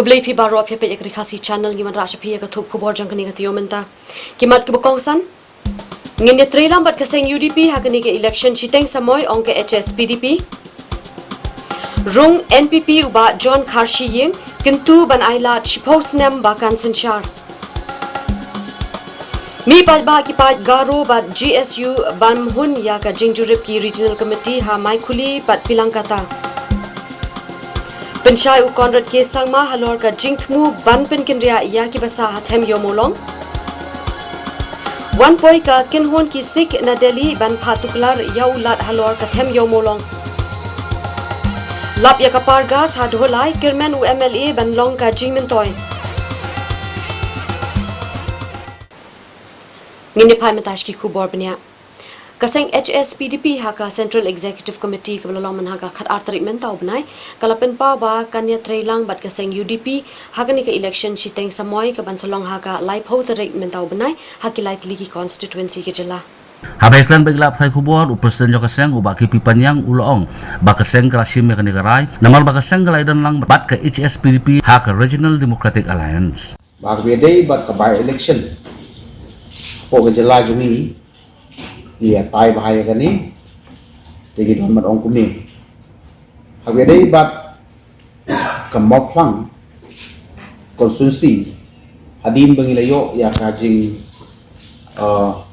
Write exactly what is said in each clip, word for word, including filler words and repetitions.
Khublei phi baroh, phi peit ïa ka Ri Khasi Channel. Ngi wanrah sha phi ïa ka thup khubor jong kane ka taïew mynta. Ki mat kiba kongsan. Ngin ïatreilang bad ka seng U D P ha kane ka election shiteng samoi, ong ka H S P D P. Rung N P P u Bah John Kharshi Ïing, kyntu ban ailad shiphew snem ba kan synshar. Mih paidbah ki paid Garo bad G S U ban mhun ïa ka jingjurip ki Regional Committee ha Maikhuli bad Pilangkata. Pynshai u Conrad K Sangma halor ka jingthmu ban pynkynriah ïa ki basa ha Them Ïew Mawlong. Wan poi ka kynhun ki Sikh na Delhi ban phah tuklar ïa u Lat halor ka Them Ïew Mawlong. Lap ïa ka par gas ha Dholai, kyrmen u M L A ban long ka jingmyntoi. Ngin ïa phai mynta sha ki khubor bniah. Ka seng H S P D P ha ka Central Executive Committee kaba la long mynha ka khatar tarik mynta u bnai, ka la pynpaw ba kan ïatreilang bad ka seng U D P ha kane ka election shiteng samoi kaban sa long ha ka laiphew tarik mynta u bnai ha ki lai tylli ki constituency ka jylla. Haba ïakren bad ki lad pathai khubor, u President jong ka seng u Bah K P Panyang u la ong ba ka seng ka la shim ïa kane ka rai namar ba ka seng ka la ïadonlang bad ka H S P D P ha ka Regional Democratic Alliance. Ba ka ba ïadei bad ka by-election hapoh ka jylla jong ngi, ngi ïatai bha ïa kane, te ngi don ban ong kumne. Haba ïadei bad ka Mawphlang constituency, hadien ba ngi la ïoh ïa ka jing, uh,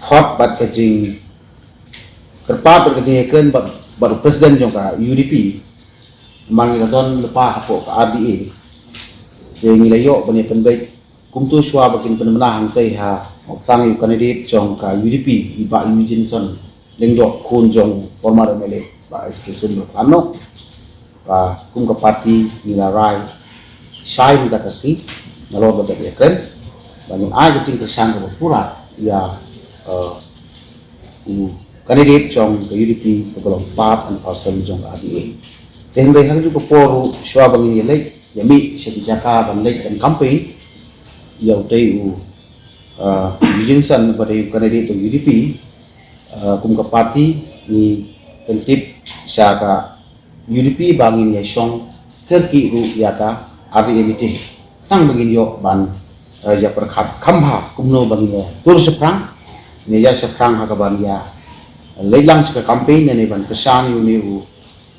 khot bad ka jingkyrpad bad ka jingïakren bad, bad u President jong ka U D P, namar ngi la don lypa hapoh ka R D A. Te ngi la ïoh ban ïa pynbeit kumto shuwa ba kin pynbna hangtei ha Mawphlang ïa u candidate jong ka U D P, i Bah Eugene Son Lyngdoh, khun jong former M L A Bah S K Suan Bakhlano. Ba kum ka party ngi la rai shai mynta ka sngi nalor ba dep ïakren ba ngin ai ka jingkyrshan kaba pura ïa, eh, u candidate jong ka U D P kaba long part and parcel jong ka R D A. Te hynrei ha kajuh ka por ruh shuwa ba ngin ïaleit ïamih sha ki jaka ban leit ban campaign ïa utei u, eh, Eugene Son ba dei u candidate jong U D P, eh, kum ka party ngi pyntip sha ka U D P ba ngin ïa shong kyrkieh ruh ïa ka R D A meeting. Tang ba ngin ïoh ban, eh, ïa pyrkhat kham bha kumno ba ngin ïa tur shaphrang, ngin ïa shaphrang ha kaban ïa leit lang sha ka campaign ne ban kyrshan ïa une u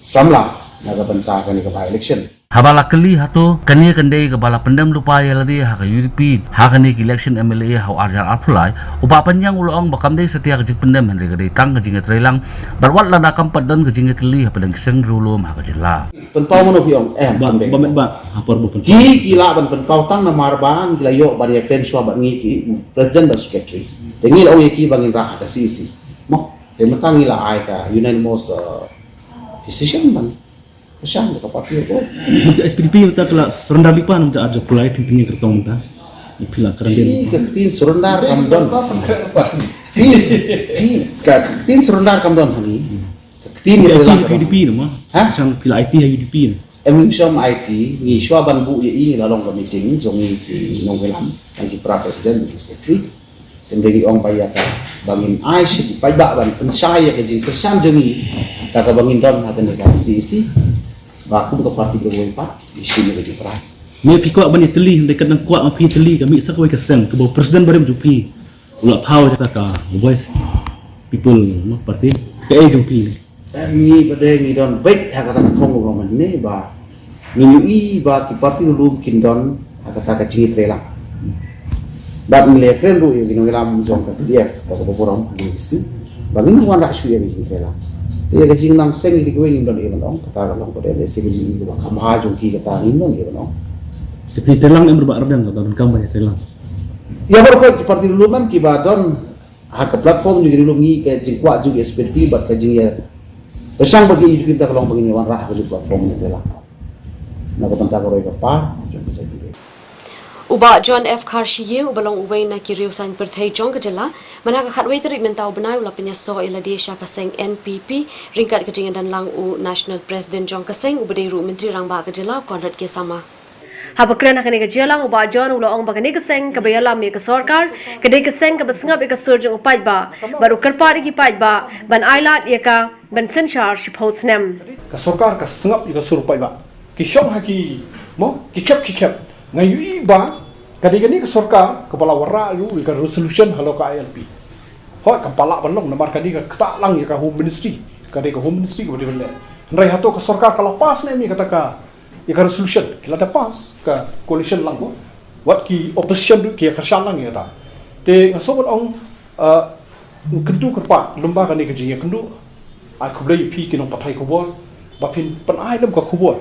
samla na ka bynta kane ka by-election. Haba la kylli hato kane kan dei kaba la pyndem lypa ïa lade ha ka U D P ha kane ka election M L A ha u arhajar arphew lai, u Bah Panyang u la ong ba kam dei satia ka jingpyndem hynrei ka dei tang ka jingïatreilang bad wat lada kam pat don ka jingïatylli hapdeng ki seng riewlum ha ka jylla. Pynpaw mano phi ong, eh, ba, pynpaw. Ba met ba ha por ba pynpaw. Ki, ki lah ban pynpaw tang namar ba ngi la ïoh ban ïakren shuwa bad ngi ki president bad secretary. Te ngi la ong ïa ki ba ngin rah ha ka C E C. Mo, te mynta ngi la ai ka unanimous, uh, decision ban kyrshan ka party ko. Mynta S P D P mynta ka la surrender lypa, mynta arjo kulai phin pynïeng kyrtong mynta. Phi la kren. Phi, ka ktien surrender kam don. Phi, phi, ka, ka ktien surrender kam don hangi. Ka ktien ïa phi la ka U D P na ma. Ha? Shan phi la I T ha U D P na. Em, ngi shong I T, ngi shuwa ban buh ïa i ngi la long ka meeting jong ngi ki nongïalam, ki para president, ki secretary. Te ngi ong ba ïa ka ba ngin ai sha ki paidbah ban pynshai ïa ka jingkyrshan jong ngi, kata ka ba ngin don ha kane ka C E C. Ba kum ka party ba wei pat ngi shim ïa ka jingpynshai. Me phi kwah ban ïatylli, hynrei ka dang kwah ma phi ïatylli ka mih sa kawei ka seng kaba u president barim jong phi u la thaw ïa kata ka Voice People, no, Party. Kaei jong phi ne? Eh, ngi ba dei ngi don beit ha kata ka thong ba mynne ba ngi ïohi ba ki party riewlum kin don ha kata ka jingïatreilang. Bad ngi la kren ruh ïa ki nongïalam jong ka P D F ba ka burom ha ngi shisha ba ngin wanrah shuh ïa ka jingïatreilang. Te ïa ka jingnang seng ïa kiwei ngim don ei ban ong, kata ka long ba dei lehse ka jingïatreilang kaba kham bha jong ki, kata ngim don ei ban ong. Te phi treilang em, ba ardeng kata donkam ban ïatreilang. Ïa baroh ki party riewlum em kiba don ha ka platform jong ki riewlum, ngi ka jingkwah jong ki S P D P bad ka jingïa pyrshang bad ki U D P mynta ka long ba ngin wanrah ha ka jong platform mynta la. Na ka bynta ka roi ka par jong ka S P D P. U Bah John F Kharshi Ïing uba long uwei na ki riew saiñ pyrthei jong ka jylla, mynta ka khatwei tarik mynta u bnai u la pynïasoh ïa lade sha ka seng N P P ryngkat ka jingïadonlang u National President jong ka seng uba dei ruh Myntri Rangbah ka jylla, Conrad K Sangma. Haba kren ha kane ka jingïalang, u Bah John u la ong ba kane ka seng kaba ïalam ïa ka sorkar ka dei ka seng kaba sngap ïa ka sur jong u paidbah bad u kyrpad ïa ki paidbah ban ailad ïa ka ban synshar shiphew snem. Ka sorkar ka sngap ïa ka sur u paidbah. Ki shong ha ki, mo, ki khep ki khep. Nga ïohi ba ka dei kane ka sorkar kaba la wanrah ruh ïa ka resolution halor ka I L P. Hooid, kam pat lah ban long namar kane ka ktah lang ïa ka Home Ministry. Ka dei ka Home Ministry kaba dei ban leh. Hynrei hato ka sorkar ka la pass ne em ïa kata ka, ïa ka resolution? Ki la da pass, ka coalition lang, mo. Wat ki opposition ruh ki ïa kyrshan lang ïa kata. Te nga sngewbha ban ong, uh, kyntu kyrpad lyngba kane ka jingïakynduh. Ai khublei ïa phi ki nongpathai khubor ba phin pynai lem ka khubor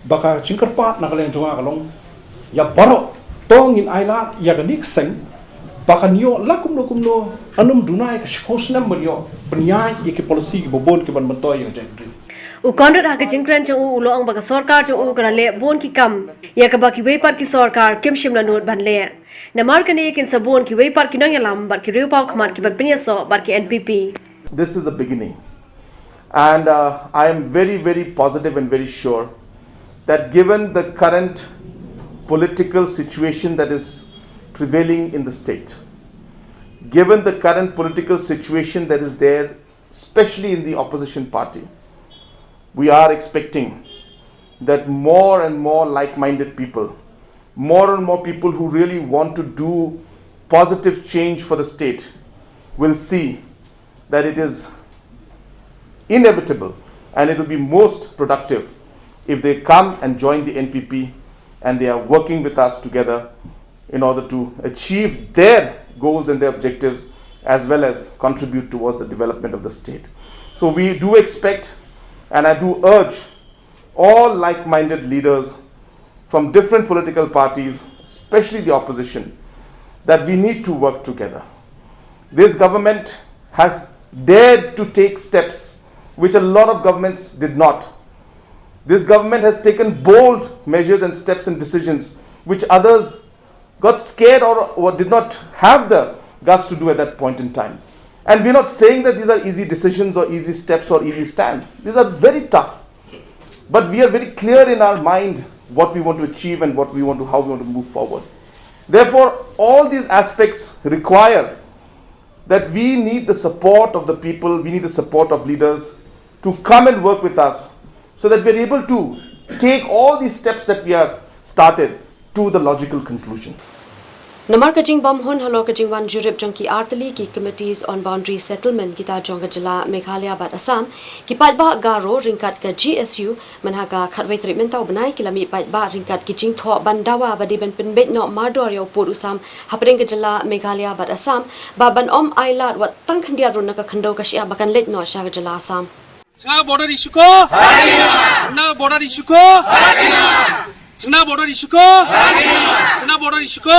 ba ka jingkyrpad na ka liang jong nga ka long, ïa baroh, to ngin ailad ïa kane ka seng ba kan ïoh la kumno kumno, ym duna ïa ka shiphew snem ban ïoh pynïaid ïa ki policy kiba bun kiban myntoi ïa ka jaitbynriew. U Conrad ha ka jingkren jong u u la ong ba ka sorkar jong u ka la leh bun ki kam ïa kaba kiwei pat ki sorkar kim shym la nud ban leh. Namar kane kin sa bun kiwei pat ki nongïalam bad ki riewpaw khmat kiban pynïasoh bad ki N P P. This is a beginning. And uh, I am very, very positive and very sure that given the current political situation that is prevailing in the state, given the current political situation that is there, especially in the opposition party, we are expecting that more and more like minded people, more and more people who really want to do positive change for the state will see that it is inevitable and it will be most productive if they come and join the N P P and they are working with us together in order to achieve their goals and their objectives as well as contribute towards the development of the state. So we do expect and I do urge all like minded leaders from different political parties, especially the opposition, that we need to work together. This government has dared to take steps which a lot of governments did not. This government has taken bold measures and steps and decisions which others got scared or, or did not have the guts to do at that point in time. And we're not saying that these are easy decisions or easy steps or easy stands. These are very tough. But we are very clear in our mind what we want to achieve and what we want to, how we want to move forward. Therefore, all these aspects require that we need the support of the people, we need the support of leaders to come and work with us so that we're able to take all these steps that we have started to the logical conclusion. Namar ka jingbymhun halor ka jingwan jurip jong ki artylli ki Committees on Boundary Settlement kita jong ka jylla Meghalaya bad Assam, ki paidbah Garo ryngkat ka G S U, mynha ka khatwei tarik mynta u bnai ki la mih paidbah ryngkat ki jingthoh ban dawa ba dei ban pynbeit noh mardor ïa u pud u sam hapdeng ka jylla Meghalaya bad Assam, ba ban ym ailad wat tang khyndiat ruh na ka khyndew ka shyiap ba kan leit noh sha ka jylla Assam. Chynna border issue ko? Chynna border issue ko? Chynna border issue ko? Chynna border issue ko?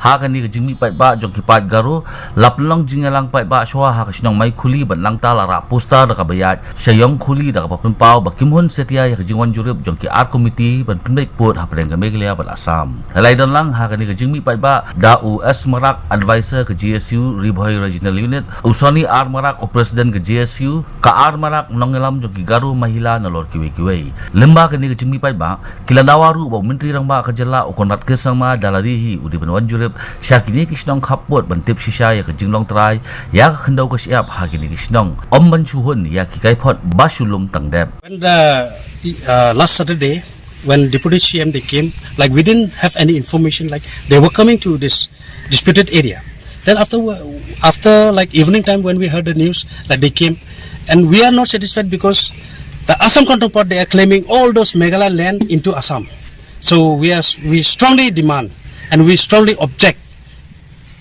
Ha kane ka jingmih paidbah jong ki paid Garo, la pynlong jingïalang paidbah shuwa ha ka shnong Maikhuli ban nangta la rah poster da kaba ïaid sha Ïongkhuli da kaba pynpaw ba kim hun satia ïa ka jingwan jurip jong ki ar committee ban pynbeit pud hapdeng ka Meghalaya bad Assam. Haba la ïadon lang ha kane ka jingmih paidbah da u S Marak, advisor ka G S U Ri Bhoi Regional Unit, u Sony R Marak, u president ka G S U, ka R Marak, nongïalam jong ki Garo Mahila nalor kiwei kiwei. Lyngba kane ka jingmih paidbah, ki la dawa ruh ba u Myntri Rangbah ka jylla u Conrad K Sangma da lade hi u dei ban wan jurip sha kine ki shnong khappud ban tip shisha ïa ka jinglong trai ïa ka khyndew ka shyiap ha kine ki shnong, ym ban shu hun ïa ki kaiphod ba shu lum tang dep. When the uh, last Saturday, when Deputy C M they came, like, we didn't have any information, like, they were coming to this disputed area. Then after, after, like, evening time, when we heard the news that they came, and we are not satisfied because the Assam counterpart, they are claiming all those Meghalaya land into Assam. So we are, we strongly demand and we strongly object.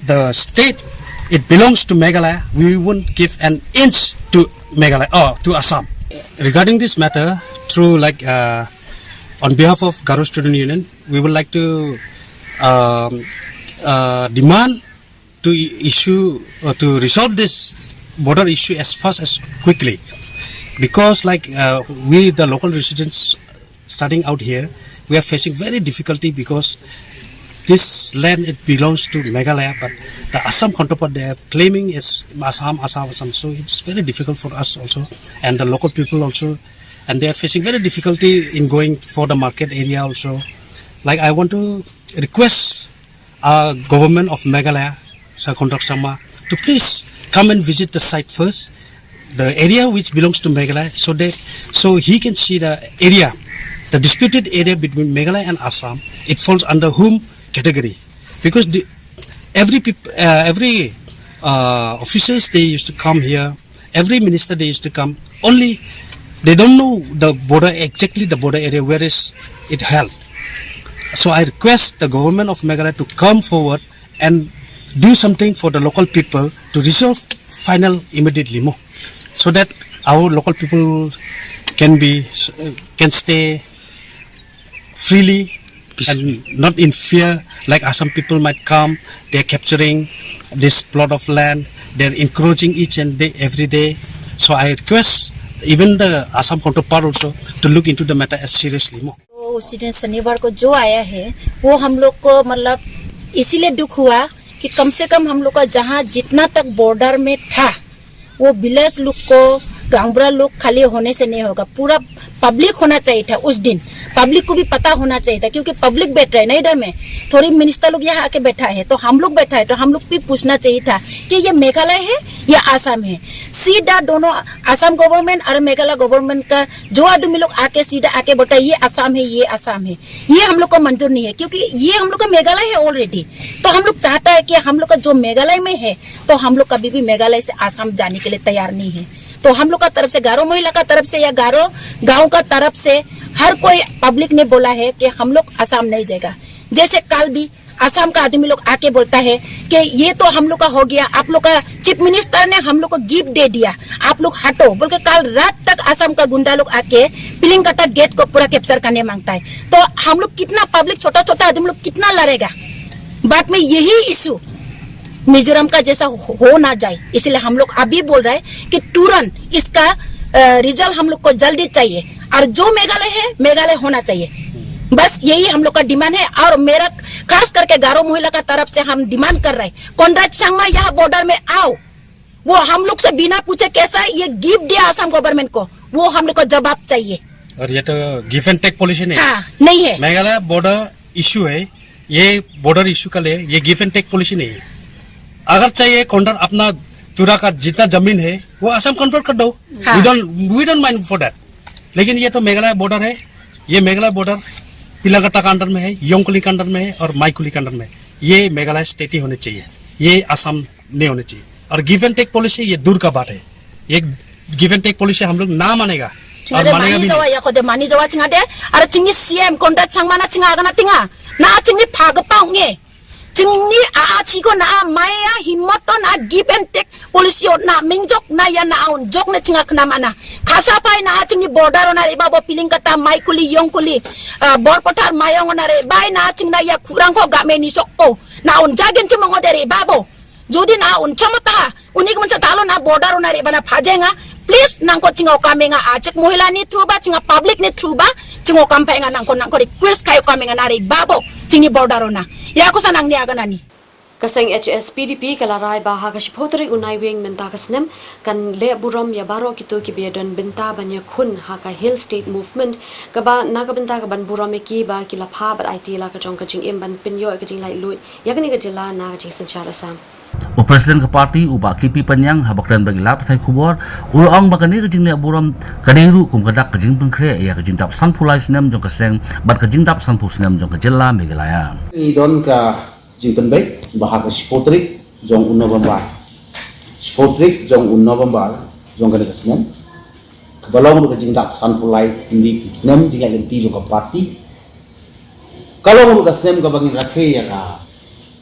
The state, it belongs to Meghalaya. We won't give an inch to Meghalaya or to Assam. Regarding this matter, through, like, uh, on behalf of Garo Student Union, we would like to um, uh, demand to i- issue or to resolve this border issue as fast as quickly, because, like, uh, we, the local residents starting out here, we are facing very difficulty because this land, it belongs to Meghalaya, but the Assam counterpart, they are claiming is Assam, Assam, Assam. So it's very difficult for us also, and the local people also, and they are facing very difficulty in going for the market area also. Like, I want to request uh, government of Meghalaya, Sir Conrad Sangma, to please come and visit the site first. the area which belongs to Meghalaya, so they, so he can see the area, the disputed area between Meghalaya and Assam. It falls under whom category? Because the, every peop- uh, every uh, officials, they used to come here. Every minister, they used to come. Only they don't know the border, exactly the border area where is it held. So I request the government of Meghalaya to come forward and do something for the local people to resolve final immediately more, so that our local people can be, uh, can stay freely and not in fear, like Assam people might come, they're capturing this plot of land, they're encroaching each and day, every day. So I request even the Assam counterpart also to look into the matter as seriously more. तो उसी दिन शनिवार को जो आया है, वो हम लोग को मतलब इसीलिए दुख हुआ कि कम से कम हम लोग का जहाँ जितना तक बॉर्डर में था, वो विलेज लोग को, गांवबुरा लोग खाली होने से नहीं होगा, पूरा पब्लिक होना चाहिए था उस दिन। पब्लिक को भी पता होना चाहिए था, क्योंकि पब्लिक बैठ रहा है ना इधर में। थोड़ी मिनिस्टर लोग यहाँ आके बैठा है, तो हम लोग बैठा है, तो हम लोग भी पूछना चाहिए था कि ये मेघालय है या आसाम है। सीधा दोनों, आसाम गवर्नमेंट और मेघालय गवर्नमेंट का जो आदमी लोग आके सीधा आके बोलता है, ये आसाम है, ये आसाम है, ये हम लोग को मंजूर नहीं है, क्योंकि ये हम लोग का मेघालय है ऑलरेडी। तो हम लोग चाहता है कि हम लोग का जो मेघालय में है, तो हम लोग कभी भी मेघालय से आसाम जाने के लिए तैयार नहीं है। तो हम लोग का तरफ से, गारो महिला का तरफ से या गारो गांव का तरफ से, हर कोई पब्लिक ने बोला है कि हम लोग आसाम नहीं जाएगा। जैसे कल भी आसाम का आदमी लोग आके बोलता है कि ये तो हम लोग का हो गया, आप लोग का चीफ मिनिस्टर ने हम लोग को गिफ्ट दे दिया, आप लोग हटो बोल के कल रात तक आसाम का गुंडा लोग आके पिलिंगकटा गेट को पूरा कैप्चर करने मांगता है। तो हम लोग कितना पब्लिक, छोटा छोटा आदमी लोग कितना लड़ेगा? बाद में यही इशू मिजोरम का जैसा हो, हो ना जाए, इसलिए हम लोग अभी बोल रहे हैं कि तुरंत इसका रिजल्ट हम लोग को जल्दी चाहिए, और जो मेघालय है, मेघालय होना चाहिए। बस यही हम लोग का डिमांड है। और मेरा खास करके गारो महिला का तरफ से हम डिमांड कर रहे हैं, कॉनराड संगमा यहाँ बॉर्डर में आओ, वो हम लोग से बिना पूछे कैसा ये गिफ्ट दिया आसाम गवर्नमेंट को, वो हम लोग को जवाब चाहिए। और ये तो गिव एंड टेक पॉलिसी नहीं है। हाँ, नहीं है। मेघालय बॉर्डर इशू है, ये बॉर्डर इशू का लिए ये गिव एंड टेक पॉलिसी नहीं है। अगर चाहिए कॉन्ट्रैक्ट अपना तुरा का जितना जमीन है वो आसाम कन्वर्ट कर दो। हाँ। We don't, we don't mind for that। लेकिन ये तो मेघालय बॉर्डर है, ये मेघालय बॉर्डर पिलांगटा का अंडर में है, योंगकुली का अंडर में है और माईकुली का अंडर में है। ये मेघालय स्टेट ही होने चाहिए, ये आसाम नहीं होने चाहिए। और गिव एंड टेक पॉलिसी ये दूर का बात है। ये गिव एंड टेक पॉलिसी हम लोग ना मानेगा और Chingade मानेगा mani भी jawa नहीं। ya khode mani jawa chingade. Ara chingni C M Conrad Sangma na chinga gana tinga. Na chingni phaga pau nge. Chingni a a chiko na a maya himoto na give and take policy o na mingjok na ya na aun jok na chinga kna mana. Khasa pai na a chingni border o na re babo piling kata mai kuli yong kuli. Uh, bor pothar mayong o na re bai na chingna ya kurang ko game ni sok po. Na un jagen chimong o de re babo. Jodi na un chomota, unik mensa talo na border una re bana phajenga, please nangko chingo kamenga achik muhila ni through ba, chinga public ni through ba, chingo kampenga nangko nangko request kayo kamenga na re babo, chingni border una. Ya ko sanang ni aga nani. Ka seng H S P D P ka la rai ba ha ka shiphew tarik u Naiwieng mynta ka snem kan leh burom ïa baroh kito kiba ïadon bynta ban ïakhun ha ka Hill State Movement, kaba na ka bynta ka ban burom ïa ki ba ki la phah bad aiti la ka jong ka jingim ban pynïoh ïa ka jinglaitluid ïa kane ka jylla na ka jingsynshar Assam. U President ka party u Bah K P Panyang haba kren bad ki lad pathai khubor u la ong ba kane ka jingleh burom ka dei ruh kum ka dak ka jingpynkhreh ïa ka jingdap sanphew lai snem jong ka seng bad ka jingdap sanphew snem jong ka jylla Meghalaya. Ngi don ka jingpynbeit ba ha ka shiphew tarik jong u November, shiphew tarik jong u November jong kane ka snem, kaba long ruh ka jingdap sanphew lai kyndi ki snem jingïaid lynti jong ka party. Ka long ruh ka snem kaba ngin rakhe ïa ka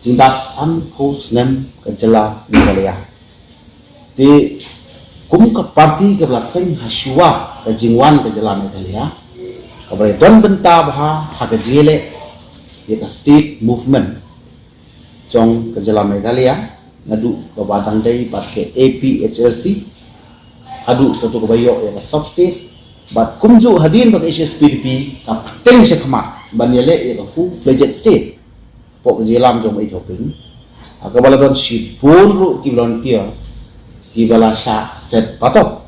jingdap sanphew snem ka jylla Meghalaya. Te kum ka party kaba la seng ha shuwa ka jingwan ka jylla Meghalaya, kaba la don bynta bha ha ka jingïaleh ïa ka state movement jong ka jylla Meghalaya, naduh kaba dang dei bad ka A P H L C haduh kato kaba ïoh ïa ka sub state, bad kumjuh hadien ba ka H S P D P ka pateng shakhmat ban ïaleh ïa ka full fledged state hapoh ka jingïalam jong Bah Ïeid Hoping. Ha kaba la don shibun ruh ki volunteer kiba la shah set patok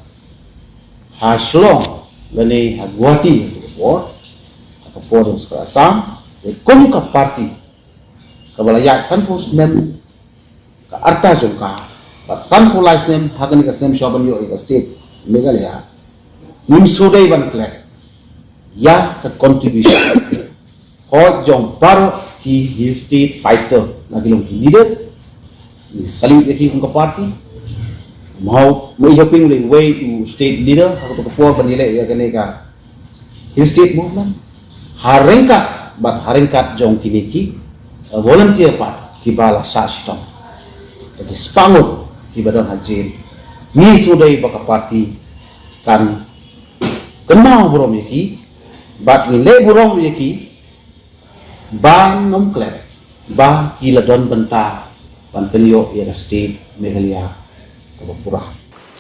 ha Shillong lane ha Guwahati ha ka por, ha ka por jong sorkar Assam. Te kum ka party kaba la ïaid sanphew snem, ka arta jong ka Bad sanphew lai snem, ha kane ka snem shuwa ban ïoh ïa ka state Meghalaya, ngim sngewdei ban klet ïa ka contribution, hooid, jong baroh ki hill state fighter, na ki long ki leaders. Ngi salute ïa ki kum ka party. Mo, mo i hoping le wei u state leader ha kato ka por ban ïaleh ïa kane ka hill state movement. Ha ryngkat bad ha ryngkat jong kine ki, uh, volunteer pat kiba la shah shitom, da ki spah ngut kiba don ha jail. Ngi sngewdei ba ka party kan kynmaw burom ïa ki bad ngin leh burom ïa ki, ban ym klet ba ki la don bynta ban pynïoh ïa ka state Meghalaya kaba pura.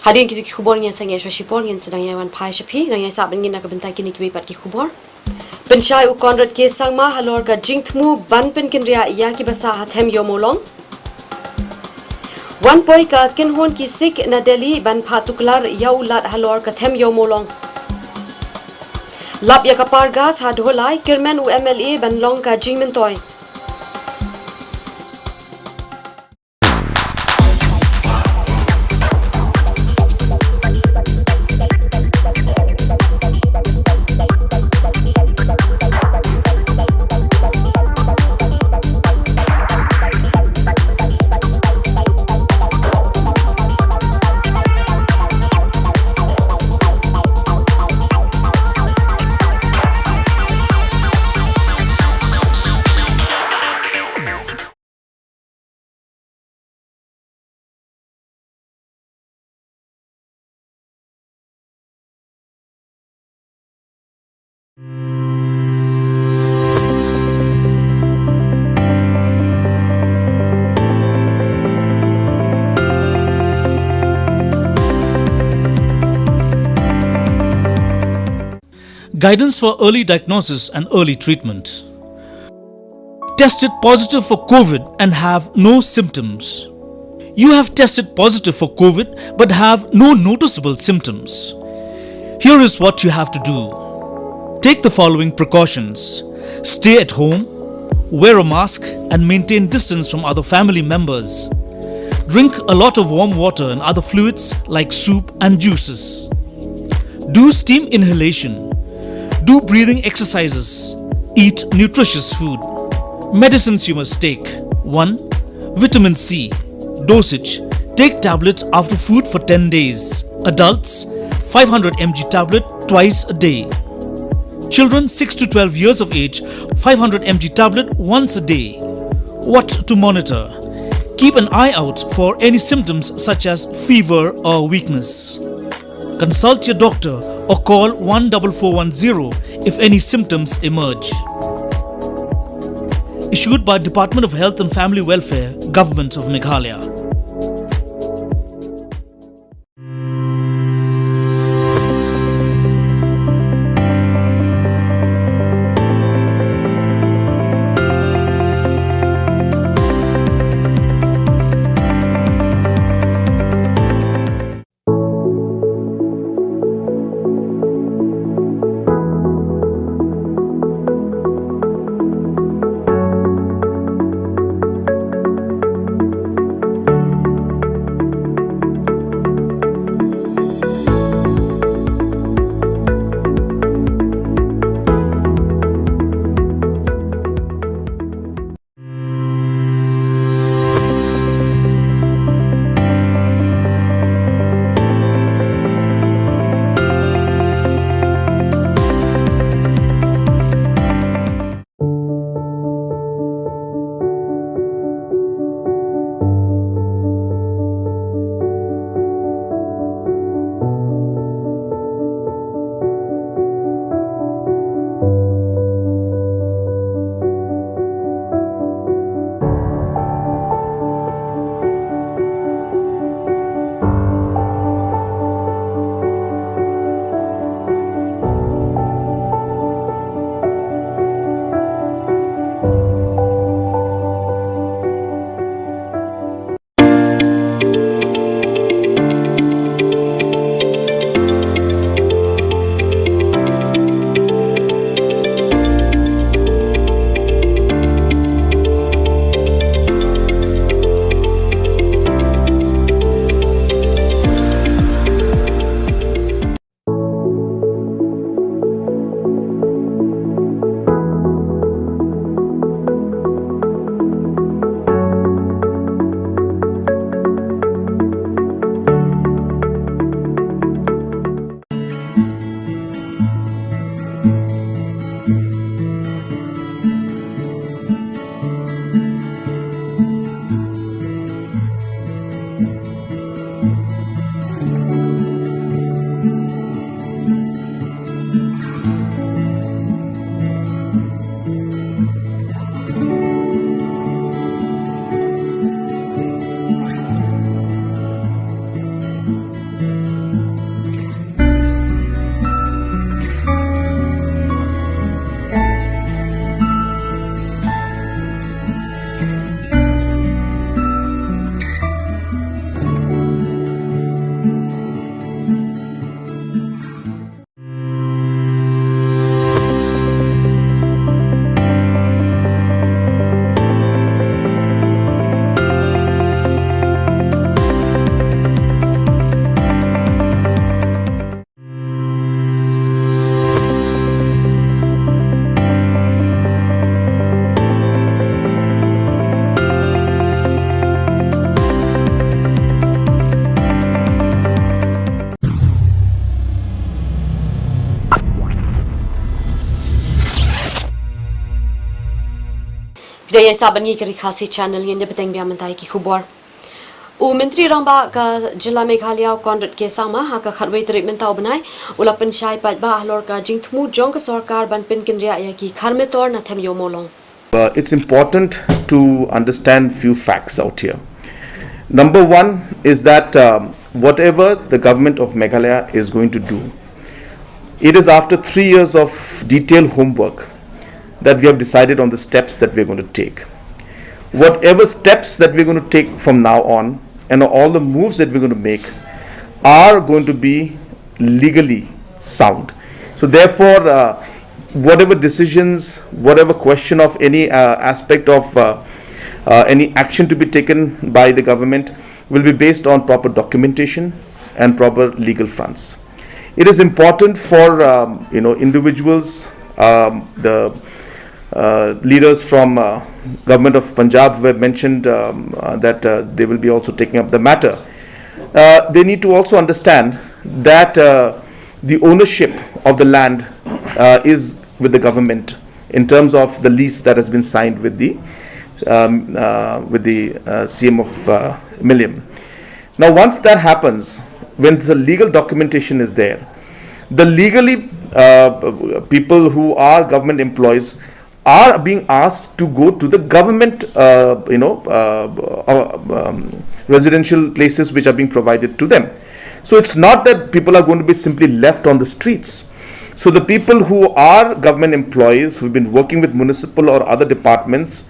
Hadien kito ki khubor ngin sa ïa shuwa shipor, ngin sa dang ïa wan phai sha phi, dang ïa sah bad ngin na ka bynta kine kiwei pat ki khubor. Pynshai u Conrad K Sangma halor ka jingthmu ban pynkynriah ïa ki basa ha Them Ïew Mawlong. Wan poi ka kynhun ki Sikh na Delhi ban phah tuklar ïa u Lat halor ka Them Ïew Mawlong. Lap ïa ka par gas ha Dholai, kyrmen u M L A ban long ka jingmyntoi. Guidance for early diagnosis and early treatment. Tested positive for COVID and have no symptoms. You have tested positive for COVID but have no noticeable symptoms. Here is what you have to do. Take the following precautions. Stay at home, wear a mask, and maintain distance from other family members. Drink a lot of warm water and other fluids like soup and juices. Do steam inhalation. Do breathing exercises. Eat nutritious food. Medicines you must take. One, vitamin C. Dosage: take tablet after food for ten days. Adults, five hundred M G tablet twice a day. Children six to twelve years of age, five hundred M G tablet once a day. What to monitor? Keep an eye out for any symptoms such as fever or weakness. Consult your doctor or call one four four one zero if any symptoms emerge. Issued by Department of Health and Family Welfare, Government of Meghalaya. Phi da ïa sah bad ngi ka Ri Khasi Channel, ngin ïa bteng biang mynta ïa ki khubor. U Myntri Rangbah ka Jylla Meghalaya u Conrad K Sangma ha ka khatwei tarik mynta u bnai u la pynshai paidbah halor ka jingthmu jong ka sorkar ban pynkynriah ïa ki khar metor na them ïew Mawlong. Uh, it's important to understand few facts out here. Number one is that um, whatever the government of Meghalaya is going to do, it is after three years of detailed homework that we have decided on the steps that we're going to take. Whatever steps that we're going to take from now on, and all the moves that we're going to make are going to be legally sound. So therefore, uh, whatever decisions, whatever question of any uh, aspect of uh, uh, any action to be taken by the government will be based on proper documentation and proper legal fronts. It is important for um, you know individuals, um, the uh, leaders from uh, government of Punjab who have mentioned um, uh, that uh, they will be also taking up the matter. Uh, they need to also understand that uh, the ownership of the land uh, is with the government in terms of the lease that has been signed with the um, uh, with the uh, C M of uh, Milim. Now, once that happens, when the legal documentation is there, the legally uh, people who are government employees are being asked to go to the government, uh, you know, uh, uh, um, residential places which are being provided to them. So it's not that people are going to be simply left on the streets. So the people who are government employees who've been working with municipal or other departments,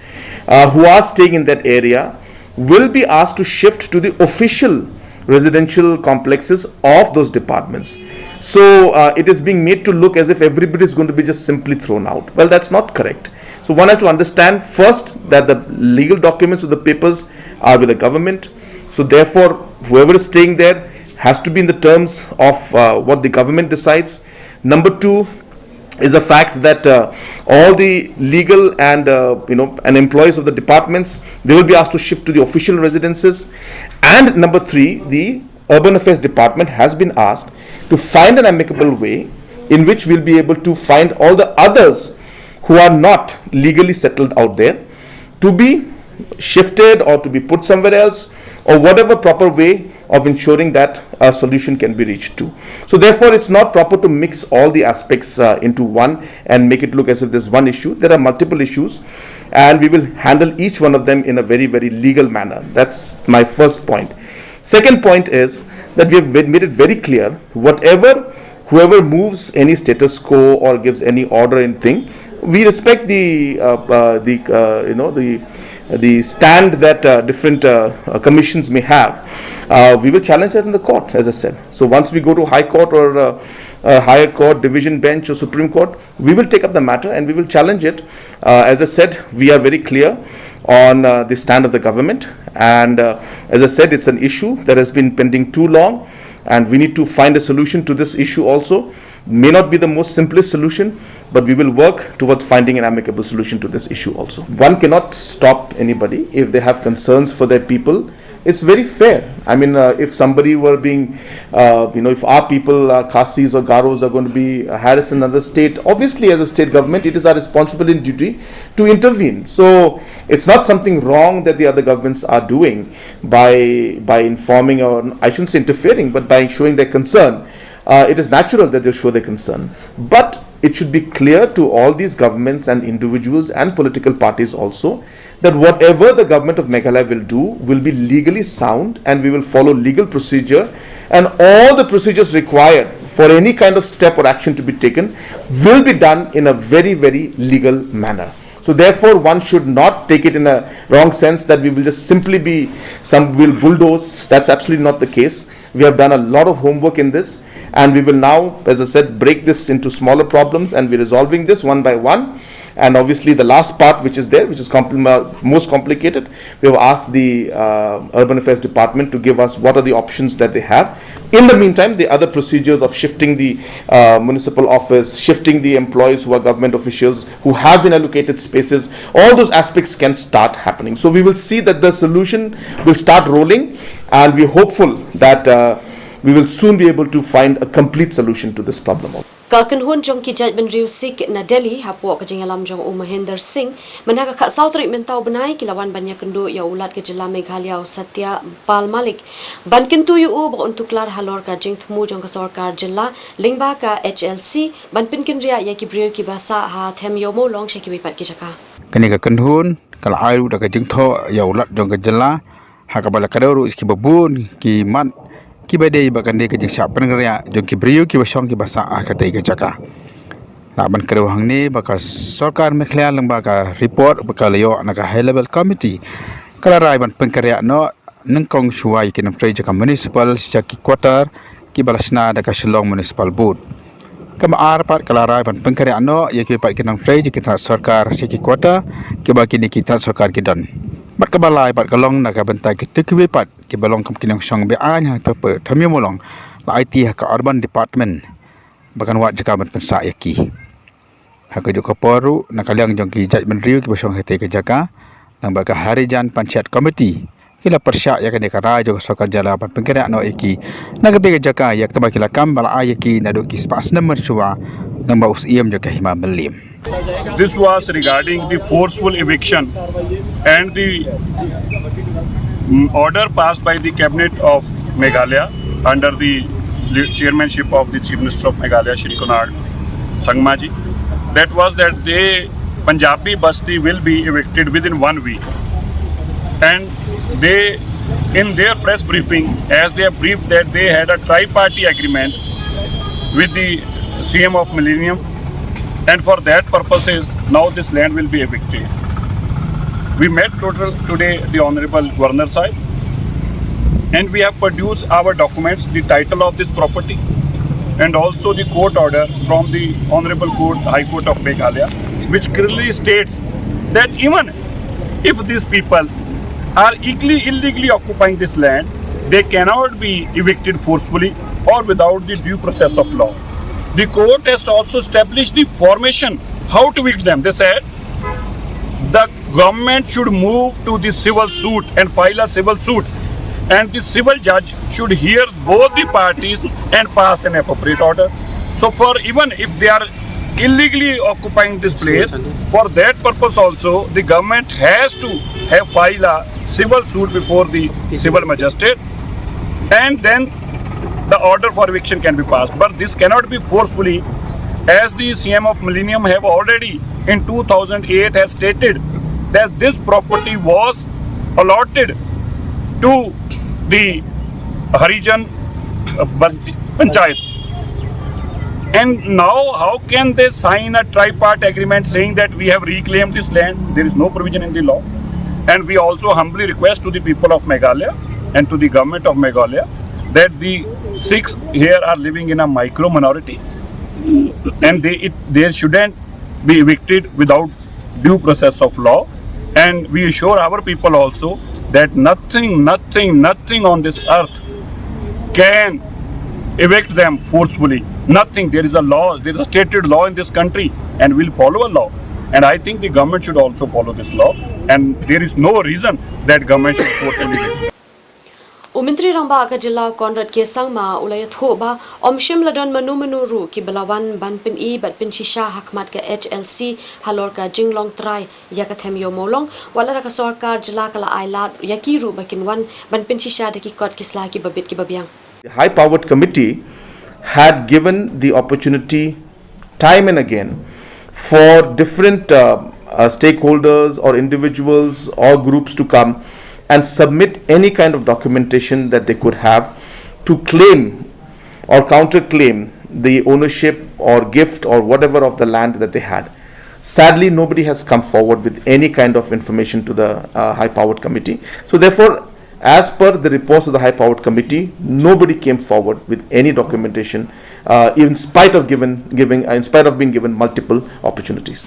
uh, who are staying in that area, will be asked to shift to the official residential complexes of those departments. So uh, it is being made to look as if everybody is going to be just simply thrown out. Well, that's not correct. So one has to understand first that the legal documents or the papers are with the government. So therefore, whoever is staying there has to be in the terms of uh, what the government decides. Number two is the fact that uh, all the legal and uh, you know and employees of the departments, they will be asked to shift to the official residences. And number three, the Urban Affairs Department has been asked to find an amicable way in which we'll be able to find all the others who are not legally settled out there to be shifted or to be put somewhere else, or whatever proper way of ensuring that a solution can be reached to. So therefore, it's not proper to mix all the aspects uh, into one and make it look as if there's one issue. There are multiple issues, and we will handle each one of them in a very, very legal manner. That's my first point. Second point is that we have made it very clear, whatever, whoever moves any status quo or gives any order in thing, we respect the uh, uh, the uh, you know the the stand that uh, different uh, uh, commissions may have. Uh, we will challenge that in the court, as I said. So once we go to High Court or uh, uh, Higher Court, Division Bench or Supreme Court, we will take up the matter and we will challenge it. Uh, as I said, we are very clear on uh, the stand of the government, and uh, as I said, it's an issue that has been pending too long, and we need to find a solution to this issue also. May not be the most simplest solution, but we will work towards finding an amicable solution to this issue also. One cannot stop anybody if they have concerns for their people. It's very fair. I mean, uh, if somebody were being, uh, you know, if our people, uh, Khasis or Garos, are going to be harassed in another state, obviously, as a state government, it is our responsibility and duty to intervene. So it's not something wrong that the other governments are doing by by informing, or I shouldn't say interfering, but by showing their concern. Uh, it is natural that they show their concern. But it should be clear to all these governments and individuals and political parties also that whatever the government of Meghalaya will do will be legally sound, and we will follow legal procedure, and all the procedures required for any kind of step or action to be taken will be done in a very, very legal manner. So therefore, one should not take it in a wrong sense that we will just simply be some will bulldoze. That's absolutely not the case. We have done a lot of homework in this, and we will now, as I said, break this into smaller problems, and we're resolving this one by one. And obviously, the last part which is there, which is compl- uh, most complicated, we have asked the uh, Urban Affairs Department to give us what are the options that they have. In the meantime, the other procedures of shifting the uh, municipal office, shifting the employees who are government officials who have been allocated spaces, all those aspects can start happening. So we will see that the solution will start rolling, and we're hopeful that uh, We will soon be able to find a complete solution to this problem. Ka kynhun jong ki jaitbynriew Sikh na Delhi, hapoh ka jingïalam jong u Mahinder Singh, mynha ka khatsaw tarik mynta u bnai, ki la wan ban ïakynduh ïa u Lat ka jylla Meghalaya u Satya Pal Malik, ban kyntu ïa u ba un tuklar halor ka jingthmu jong ka sorkar jylla lyngba ka H L C ban pynkynriah ïa ki briew kiba sah ha Them Ïew Mawlong sha kiwei pat ki jaka. Kane ka kynhun ka la ai ruh da ka jingthoh ïa u Lat jong ka jylla, ha kaba la kdew ruh ki babun ki mat kiba dei ba kan dei ka jingshah pynkynriah jong ki briew kiba shong kiba sah ha katei ka jaka. Lah ban kdew hangne ba ka sorkar Meghalaya lyngba ka report ba ka la ïoh na ka High Level Committee, ka la rai ban pynkynriah noh nyngkong shuwa ïa ki nongtrei jong ka municipal sha ki quarter kiba la shna da ka Shillong Municipal Board. Kaba ar pat ka la rai ban pynkynriah noh ïa kiwei pat ki nongtrei jong ki tnat sorkar sha ki quarter kiba kine ki tnat sorkar ki don. Bad kaba lai pat ka long na ka bynta kito kiwei pat kiba long kum ki nongshong beaiñ ha Them Ïew Mawlong, la aiti ha ka Urban Department ba kan wad jaka ban pynsah ïa ki. Ha kajuh ka por ruh, na ka liang jong ki jaitbynriew kiba shong ha katei ka jaka, lyngba ka Harijan Panchayat Committee, ki la pyrshah ïa kane ka rai jong ka sorkar jylla ban pynkynriah noh ïa ki na katei ka jaka, ïa kaba ki la kam ba la ai ïa ki naduh ki spah snem mynshuwa, lyngba u Syiem jong ka Hima Mylliem. This was regarding the forceful eviction and the, mm, order passed by the Cabinet of Meghalaya under the le-, chairmanship of the Chief Minister of Meghalaya, Shri Conrad Sangma ji. That was that the Punjabi Basti will be evicted within one week. And they, in their press briefing, as they have briefed that they had a tri-party agreement with the Syiem of Millennium, and for that purposes now this land will be evicted. We met total today the Honorable Governor Sahib, and we have produced our documents, the title of this property, and also the court order from the Honorable Court, High Court of Meghalaya, which clearly states that even if these people are illegally, illegally occupying this land, they cannot be evicted forcefully or without the due process of law. The court has also established the formation, how to evict them. They said the government should move to the civil suit and file a civil suit, and the civil judge should hear both the parties and pass an appropriate order. So for, even if they are illegally occupying this place, for that purpose also the government has to have file a civil suit before the civil magistrate, and then the order for eviction can be passed. But this cannot be forcefully, as the Syiem of Millennium have already in two thousand eight has stated that this property was allotted to the Harijan, uh, Basti Panchayat. And now, how can they sign a tripartite agreement saying that we have reclaimed this land? There is no provision in the law. And we also humbly request to the people of Meghalaya and to the government of Meghalaya that the Sikhs here are living in a micro minority, and they, it, they shouldn't be evicted without due process of law. And we assure our people also that nothing, nothing, nothing on this earth can evict them forcefully. Nothing. There is a law, there is a stated law in this country, and we'll follow a law. And I think the government should also follow this law. And there is no reason that government should forcefully evict. U Myntri Rangbah ka jylla Conrad K Sangma u la ïathuh ba ym shym la don mano mano ruh kiba la wan ban pyni bad pynshisha ha khmat ka H L C halor ka jinglong trai ïa ka Them Ïew Mawlong, wat la ka sorkar jylla ka la ai lad ïa ki ruh ba kin wan ban pynshisha da ki kot ki sla kiba bit kiba biang. The High Powered Committee had given the opportunity time and again for different, uh, uh, stakeholders or individuals or groups to come and submit any kind of documentation that they could have to claim or counterclaim the ownership or gift or whatever of the land that they had. Sadly, nobody has come forward with any kind of information to the, uh, high powered committee. So therefore, as per the reports of the high powered committee, nobody came forward with any documentation, uh, in spite of given, giving, in spite of being given multiple opportunities.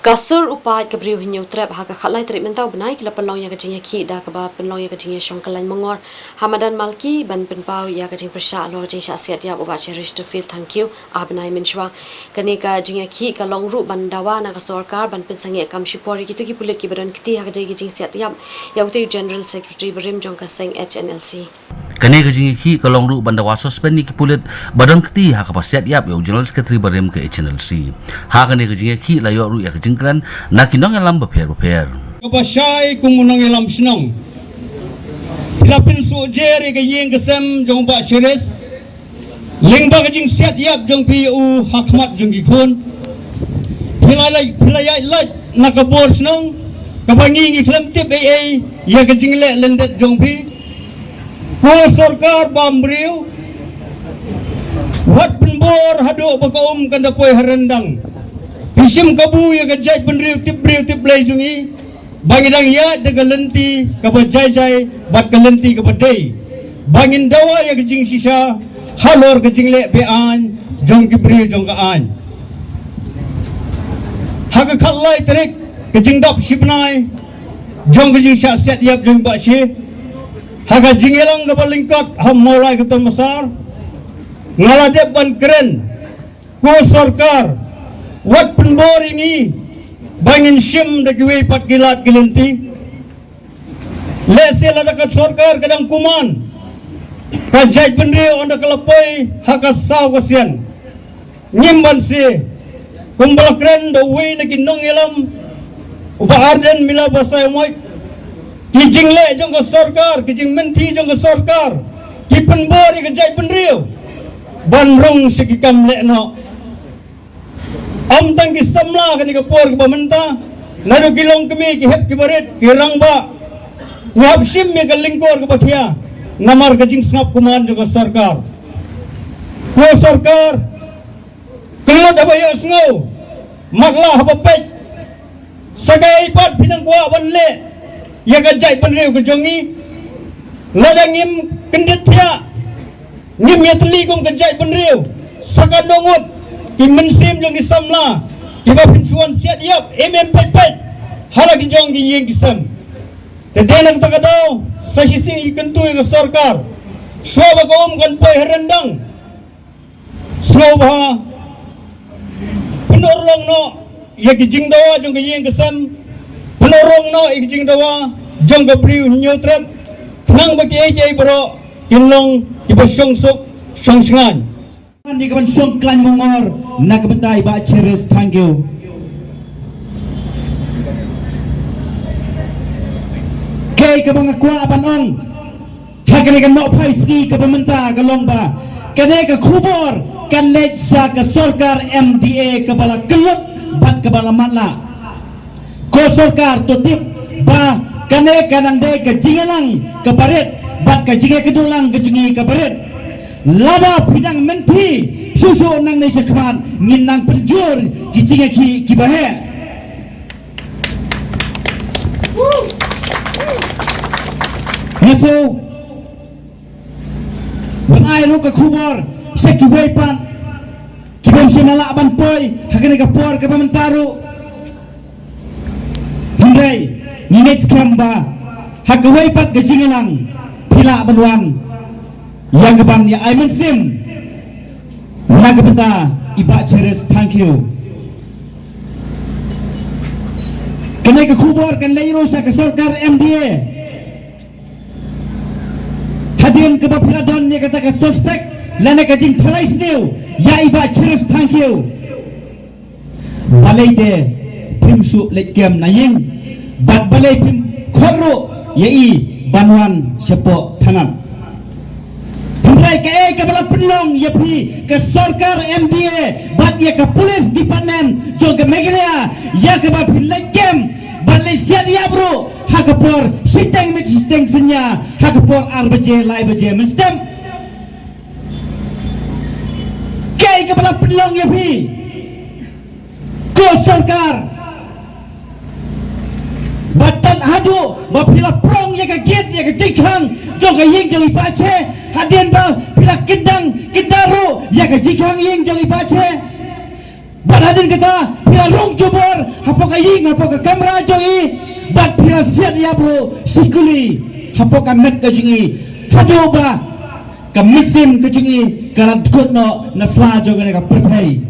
Ka sur u paid ka briew Hynñiewtrep ha ka khatlai tarik mynta u bnai ki la pynlong ïa ka jingïakhih da kaba pynlong ïa ka jingïashong kyllain mongor ha madan Malki ban pynpaw ïa ka jingpyrshah halor ka jingshah siat ïap u Bah Cheristerfield Thangkhiew ha bnai mynshwa. Kane ka jingïakhih ka long ruh ban dawa na ka sorkar ban pynsangeh kam shipor ïa kito ki pulit kiba don kti ha ka jingsiat ïap ïa utei u General Secretary barim jong ka seng H N L C. Kane ka jingïakhih ka long ruh ban dawa suspend ïa ki pulit ba don kti ha kaba siat ïap ïa u General Secretary barim ka H N L C. Ha kane ka jingïakhih la ïoh ruh ïa ka jingkren na ki nongïalam bapher bapher. Kaba shai kum u nongïalam shnong, phi la pynsuh jer ïa ka ïing ka sem jong u Bah Cheris lyngba ka jingsiat ïap jong phi ïa u ha khmat jong ki khun. Phi la lait, phi la ïaid lait na ka bor shnong kaba ngi ngi khlem tip ei ei ïa ka jingleh lyndet jong phi. Ko sorkar bam briew, wat pynbor haduh ba ka um kan da poi ha ryndang. Phi shim kabu ïa ka jaitbynriew tip briew tip Blei jong ngi ba ngi dang ïaid da ka lynti kaba jai jai bad ka lynti kaba dei ba ngin dawa ïa ka jingshisha halor ka jingleh be-aiñ jong ki briew jong ka aiñ. Ha ka khatlai tarik ka jingdap shi bnai jong ka jingshah siat ïap jong Bah Che ha ka jingïalang kaba lyngkot ha Mawlai ka Tonmasar, nga la dep ban kren, ko sorkar, wat pynbor ïa ngi ba ngin shim da kiwei pat ki lad ki lynti. Lehse lada ka sorkar ka dang kuman, ka jaitbynriew ynda ka la poi ha ka saw ka sian, ngim banse. Kumba la kren da uwei na ki nongïalam, u Bah Ardent Miller Basaiawmoit, ki jingleh jong ka sorkar, ki jingmynti jong ka sorkar, ki pynbor ïa ka jaitbynriew ban rung sha ki kam lehnoh. Ym tang ki samla kane ka por kaba mynta, naduh ki longkmie, ki hep ki barit, ki rangbah, ngi hap shim ïa ka lyngkor kaba khia namar ka jingsngap kuman jong ka sorkar. Ko sorkar, kyllut haba ïohsngew, matlah haba peit. Sa kaei pat phi nang kwah ban leh ïa ka jaitbynriew ka jong ngi? Lada ngim kyndit thiah, ngim ïatylli kum ka jaitbynriew, sa katno ngut ki mynsiem jong ki samla kiba phin shu wan siat ïap em em peit peit ha la ki jong ki ïing ki sem. Te dei na kata ka daw sa shisien ngi kyntu ïa ka sorkar, shuwa ba ka um kan poi ha ryndang, sngewbha pynurlong noh ïa ki jingdawa jong ka ïing ka sem, pynurlong noh ïa ki jingdawa jong ka briew Hynñiewtrep, khnang ba kiei kiei baroh kin long kiba shong suk shong shngaiñ. Ngi ka ban shong kyllain mongor na ka bynta i Bah Cheristerfield. Kaei kaba nga kwah ban ong ha kane ka nohphai sngi kaba mynta ka long ba kane ka khubor kan leit sha ka sorkar M D A kaba la kyllut bad kaba la matlah. Ko sorkar, to tip ba kane ka nang dei ka jingïalang kaba rit bad ka jingïakynduh lang ka jong ngi kaba rit. Lada phi dang mynthi shuh shuh nangne shakhmat ngin nang pynjur ki jingïakhih kiba heh. Nga shu ban ai ruh ka khubor sha kiwei pat kiba ym shym la lah ban poi ha kane ka por kaba mynta ruh. Hynrei ngi ngeit skhem ba ha kawei pat ka jingïalang phi lah ban wan ïa ka ban ïa ai mynsiem na ka bynta i Bah Cheristerfield. Kane ka khubor kan leit ruh sha ka sorkar M D A. Hadien kaba phi la don ïa kata ka suspect lane ka jingtharai sniew ïa i Bah Cheristerfield, balei te phim shu leit kem na ïing bad balei phim khot ruh ïa i ban wan shapoh thanat? Hynrei kaei kaba la pynlong ïa phi ka sorkar M D A bad ïa ka police department jong ka Meghalaya ïa kaba phin leit kem bad leit siat ïap ruh ha ka por shiteng miet shiteng synñia, ha ka por ar baje lai baje mynstep? Kaei kaba la pynlong ïa phi ko sorkar? Ba tad haduh ba phi la prong ïa ka gate ïa ka jingkhang jong ka ïing jong i Bah Che, hadien ba phi la kyndang kyndar ruh ïa ka jingkhang ïing jong i Bah Che. Bad hadien kata phi la rung jubor Hapoh ka ïing, hapoh ka kamra jong i, bad phi la siat ïa bro sikuli hapoh ka met ka jong i, haduh ba ka mynsiem ka jong i ka la dkut noh na sla jong kane ka pyrthei.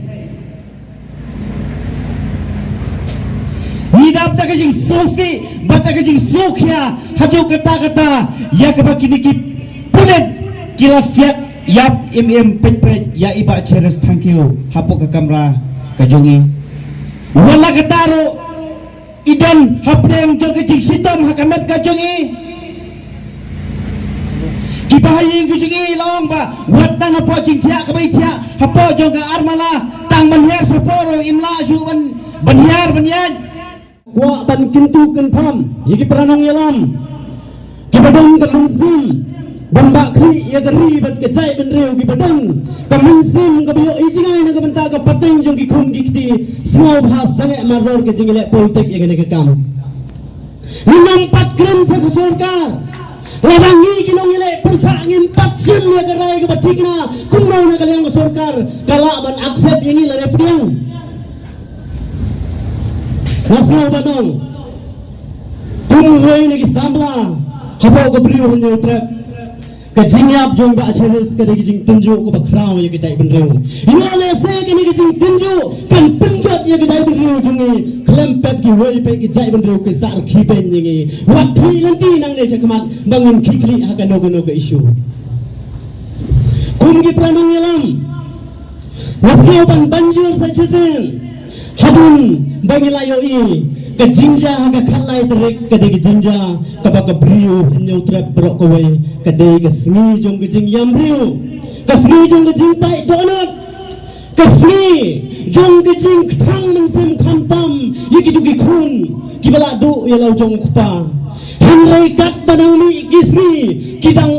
Ngi dap da ka jingsngewsih bad da ka jingsngewkhia haduh katta katta ïa kaba kine ki pulit ki la siat ïap im im peit peit ïa i Bah Cherish Thangkhiew hapoh ka kamra ka jong i. Wat la katta ruh i don hapdeng jong ka jingshitom ha ka met ka jong i. Kiba ha ïing ka jong i la ong ba wat tang hapoh jingthiah kaba i thiah hapoh jong ka armala, tang ban hiar shapoh ruh im lah shuh ban, ban hiar ban ïaid. Kwah ban kyntu kynpham ïa ki para nongïalam kiba don ka mynsiem ban bah khlieh ïa ka ri bad ka jaitbynriew, kiba don ka mynsiem kaba ïohi jngai na ka bynta ka pateng jong ki khun ki kti, sngewbha sangeh mardor ka jingïaleh politik ïa kane ka kam. Ngim pat kren sha ka sorkar. Lada ngi ki nongïaleh pyrshah ngim pat shim ïa ka rai kaba thikna kumno na ka liang ka sorkar ka lah ban accept ïa ngi lane pdiang. Nga sngew ban ong kum uwei na ki samla hapoh ka Bri u Hynñiewtrep, ka jingïap jong Bah Cherish ka dei ka jingtynjuh kaba khraw ïa ka jaitbynriew. Ïoh lehse kane ka jingtynjuh kan pynjot ïa ka jaitbynriew jong ngi khlem pep kiwei pat ki jaitbynriew ki sah rkhie beiñ ïa ngi. Wat khlieh lynti nangne shakhmat ba ngin khie khlieh ha kano kano ka issue. Kum ki para nongïalam, nga sngew ban ban jur sa shisien. Hadien ba ngi la ïohi ka jingjia ha ka khatlai tarik ka dei ka jingjia kaba ka Bri u Hynñiewtrep baroh kawei ka dei ka sngi jong ka jingïam briew, ka sngi jong ka jingpait dohnud, ka sngi jong ka jingkthang mynsiem khamtam ïa kito ki khun kiba la duh ïa la u jong u kpa. Hynrei katba dang mih ki sngi ki dang,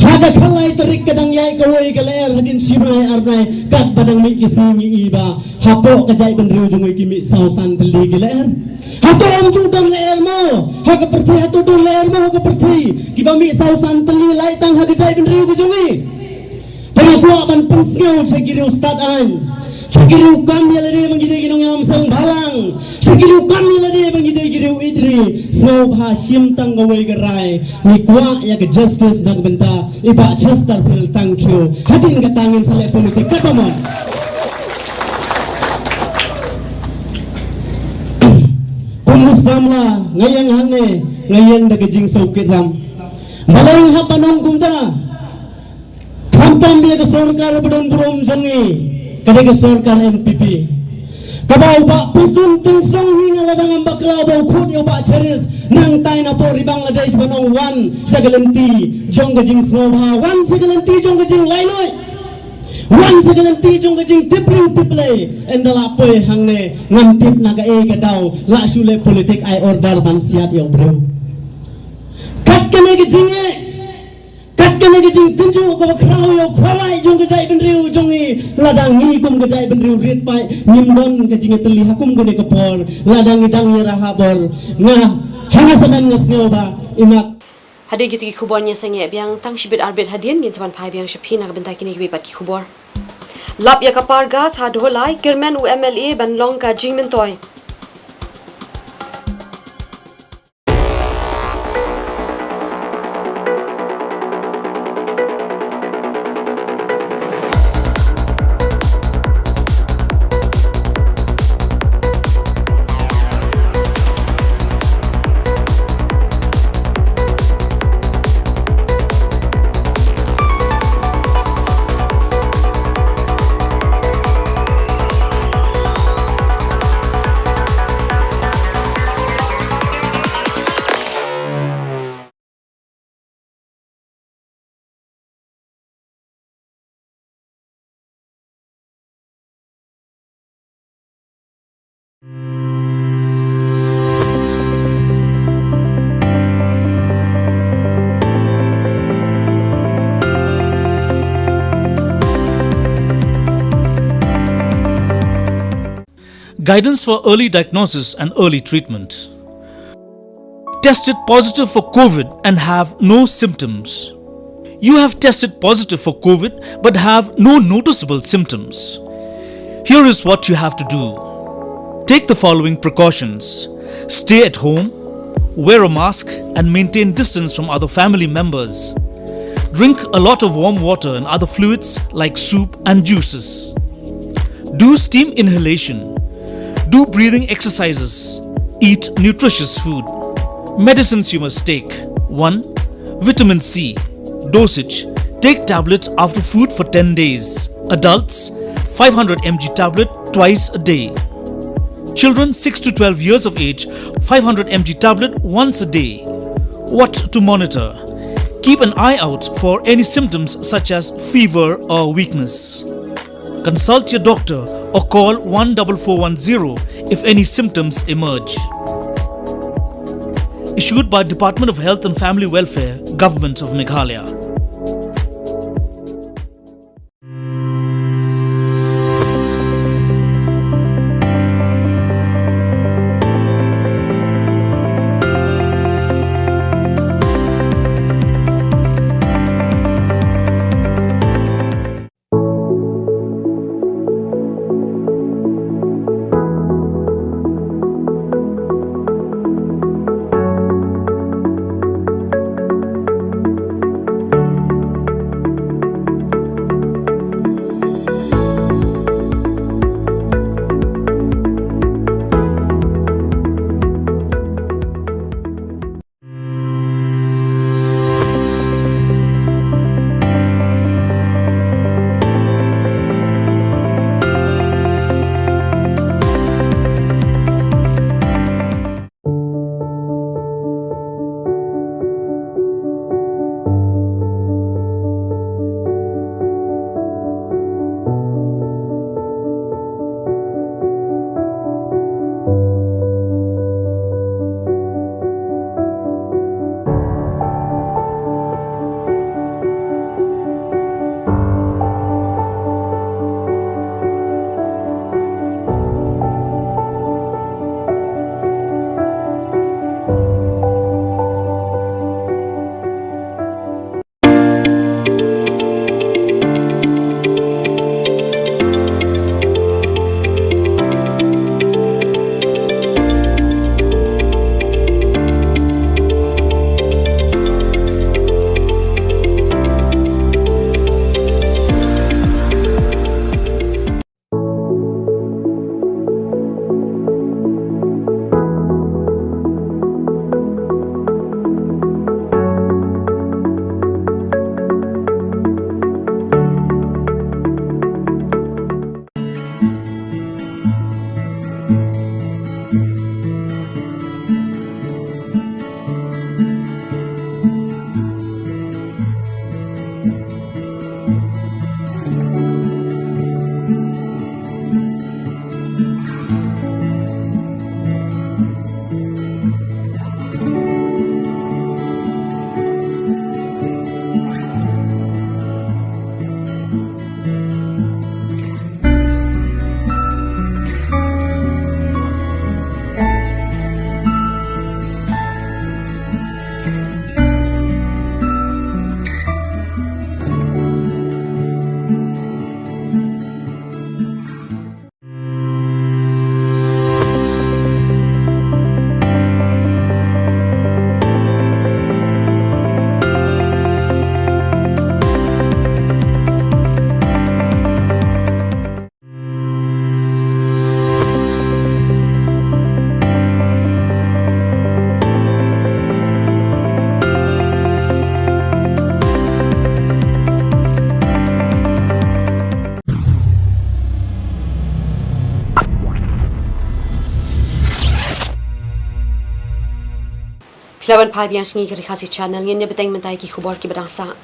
ha ka khatlai tarik ka dang ïaid kawei ka lyer hadien shibnai arnai, katba dang mih ki sngi ngi i ba hapoh ka jaitbynriew jong ngi ki mih saw san tylli ki lyer. Hato ym ju don lyer mo ha ka pyrthei? Hato don lyer mo ha ka pyrthei kiba mih saw san tylli, lait tang ha ka jaitbynriew ka jong ngi? Te nga kwah ban pynsngew sha ki riew stad aiñ, sha ki riew kam ïa lade ba ngi dei ki nongïalam seng bhalang, sha ki riew kam ïa lade ba ngi dei ki riew ïeit ri, sngewbha shim tang kawei ka rai. Ngi kwah ïa ka justice na ka bynta i Bah Chesterfield Thangkhiew. Hadien kata ngin sa leh politik katba mon. Kum u samla nga ïeng hangne, nga ïeng da ka jingsngewkitram. Balei nga hap ban ong kumta? Khamtam ïa ka sorkar ba don burom jong ngi, ka dei ka sorkar N P P. Kaba u Bah Prestone Tynsong hi nga la dang ym bakla ba u khot ïa u Bah Cherish nangtai napoh ri Bangladesh ban ong wan sha ka lynti jong ka jingsngewbha, wan sha ka lynti jong ka jinglaitluid, wan sha ka lynti jong ka jingtip briew tip Blei. Ynda la poi hangne ngam tip na kaei ka daw la shu leh politik ai order ban siat ïa u briew. Kat kane ka jingeh, kat kane ka jingtynjuh kaba khraw ïa u khawai jong ka jaitbynriew jong ngi, lada ngi kum ka jaitbynriew rit paid ngim don ka jingïatylli ha kum kane ka por, lada ngi dang ïarah ha bor. Nga, ha nga samen nga sngew ba imat. Hadien kito ki khubor ngi ïa sangeh biang, tang shibit arbit hadien ngin sa wan phai biang sha phi na ka bynta kine kiwei pat ki khubor. Lap ïa ka par gas ha Dholai, kyrmen u M L A ban long ka jingmyntoi. Guidance for early diagnosis and early treatment. Tested positive for COVID and have no symptoms. You have tested positive for COVID but have no noticeable symptoms. Here is what you have to do. Take the following precautions. Stay at home, wear a mask, and maintain distance from other family members. Drink a lot of warm water and other fluids like soup and juices. Do steam inhalation. Do breathing exercises. Eat nutritious food. Medicines you must take. One, vitamin C. Dosage: take tablet after food for ten days. Adults, five hundred M G tablet twice a day. Children six to twelve years of age, five hundred M G tablet once a day. What to monitor? Keep an eye out for any symptoms such as fever or weakness. Consult your doctor or call one double four one zero if any symptoms emerge. Issued by Department of Health and Family Welfare, Government of Meghalaya. Phi lah ban phai biang sha ngi ka Ri Khasi Channel, ngin ïa bteng mynta ïa ki khubor kiba dang sah.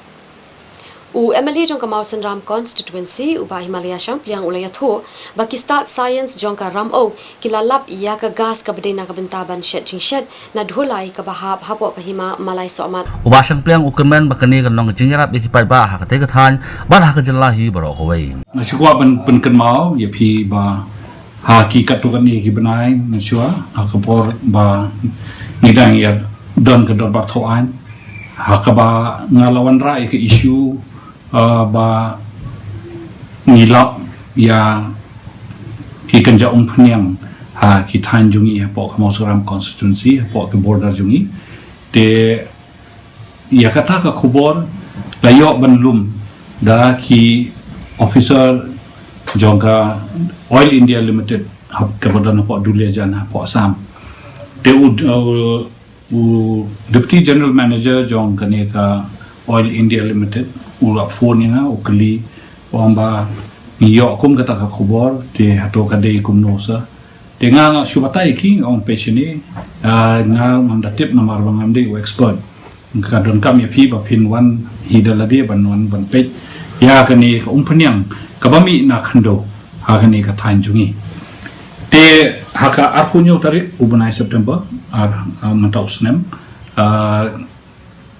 U M L A jong ka Mawsynram Constituency, u Bah Himalaya Shangpliang u la ïathuh ba ki stad science jong ka Ramew ki la lap ïa ka gas kaba dei na ka bynta ban shet jingshet na Dhulai kaba hap hapoh ka hima Malaisohmat. U Bah Shangpliang u kyrmen ba kane kan long ka jingïarap ïa ki paidbah ha katei ka thaiñ bad ha ka jylla hi baroh kawei. Nga shu kwah ban pynkynmaw ïa phi ba ha ki katto katne ki bnai mynshuwa ha ka por ba ngi dang ïa don ka dorbar thaw aiñ, ha kaba nga la wanrah ïa ka issue, uh, ba ngi lap ïa ki kynja umphniang ha ki thaiñ jong ngi hapoh ka Mawsynram constituency, hapoh ka border jong ngi. Te ïa kata ka khubor la ïoh ban lum da ki officer jong ka Oil India Limited, hap-, kaba don hapoh Duliajan, hapoh Assam. Te u, u Deputy General Manager jong kane ka Oil India Limited u la phone ïa nga, u kylli, u ong ba ngi ïoh kum kata ka khubor, te hato ka dei kumno sa. Te nga nga shu batai ïa ki, nga ong peit shane, ah, nga ngam da tip namar ba ngam dei u expert. Ka donkam ïa phi ba phin wan hi da lade ban wan ban peit ïa kane ka umphniang kaba mih na khyndew ha kane ka thaiñ jong ngi. Te ha ka arphew hynñiew tarik u bnai September, ar, ah, mynta u snem, ah,